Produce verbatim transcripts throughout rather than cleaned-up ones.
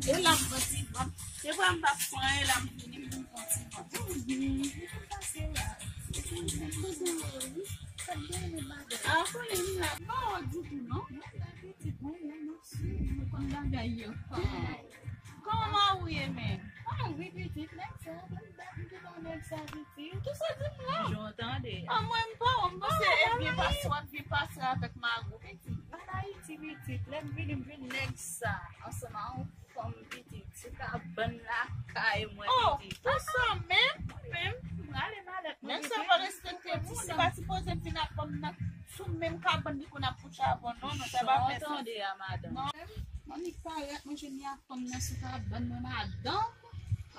E la m pran ti van. Se vre m pa pran, e la m vini, m vin pran ti van. Mhm. Li fin pase la. Sa gen, madanm? Ah, konnen m la. Non, ditou, non. Mwen la, pitit, mwen la, m ap swiv nou konn bagay yo. Kòman ou ye menm? Ah, wi, pitit, nèg sa, m gen yon nèg sa, pitit. Kisa w di m la? Jan w tande. Ah, mwen, m pa, m panse, e byen pase, w ap byen pase avèk Mago, pitit. Ann Ayiti, pitit, lè m vini, m vin nèg sa, ansanm a yon fanm, pitit, sou kabann lakay mwen, pitit. Oh, pou sa menm, menm, m rale malèt mwen, pitit. Nèg sa pa respekte moun, li pa sipoze vin ak fanm nan sou menm kabann li konn ap kouche avè w, non, non, sa pa fè sans. Jan w tande a, madanm. Non, annik parèt, mwen jwenn li ak fanm nan sou kabann mwen, madanm.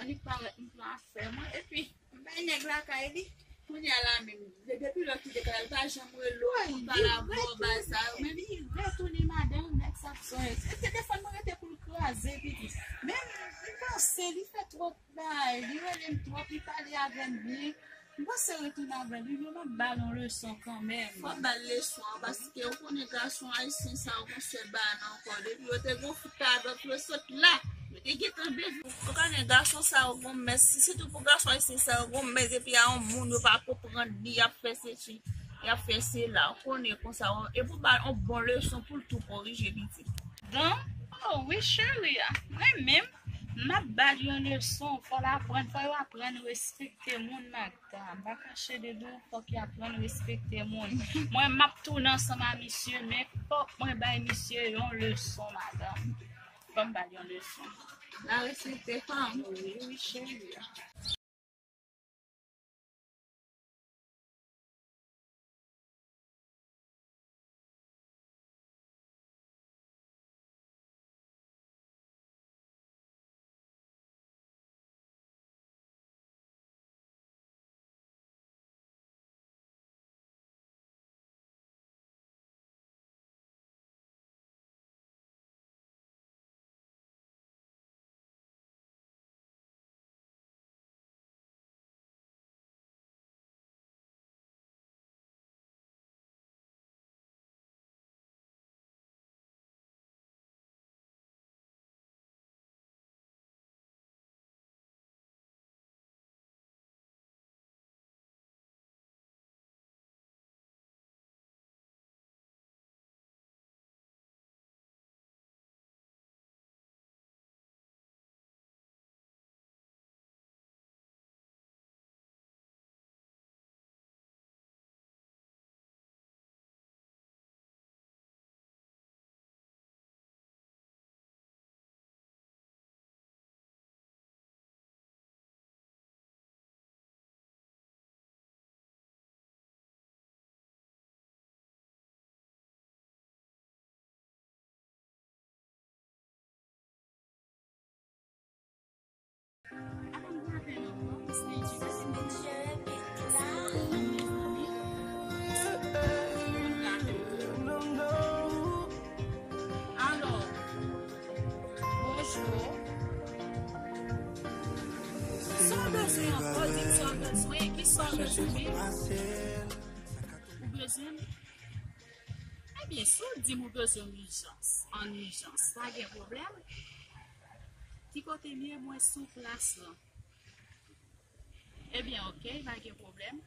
Annik parèt, m pran afè mwen, epi m bay nèg lakay li. Kounye a la menm, de-, depi lè w kite kay la, li pa janm rele w pou pale avè w, bagay sa yo. Men li retounen, madanm, nèg sa bezwen. E te defann mwen rete pou l kraze, pitit. Men m panse li fè twòp bagay, li rele m twòp, li pale avè m byen. M panse retounen avè l, wi, men m ap ba l yon leson kanmenm. Fò w ba l leson an, paske ou konnen gason ayisyen sa yo gon sèl bagay nan kò. Depi yo te gon fi padòk, yo sot la. Yo te gentan bezwen. Ou konnen gason sa yo gon mès, sitou pou gason ayisyen sa yo gon mès, epi a yon moun yo pa konprann li, y ap fè sesi, y ap fè sela. Ou konnen konsa, e pou ba l yon bon leson pou l tou korije pitit. Don, oh wi, cheri a, mwen menm, m ap ba l yon leson, fò l aprann, fò yo aprann respekte moun, madanm. M pa kache de nou, fòk y aprann respekte moun. Mwen, m ap tounen ansanm a misye, men fòk mwen bay misye yon leson, madanm. Fò m ba l yon leson. La respekte fanm. Wi, wi, cheri. Alò, bonjou. Sa w bezwen ankò? Di m sa w bezwen. Ki sa w bezwen menm? Ou bezwen m? Ebyen, si w di m ou bezwen m ijans, an ijans, pa gen pwoblèm. Ki kote m ye? Mwen sou plas lan. Ebyen, oke, pa gen pwoblèm.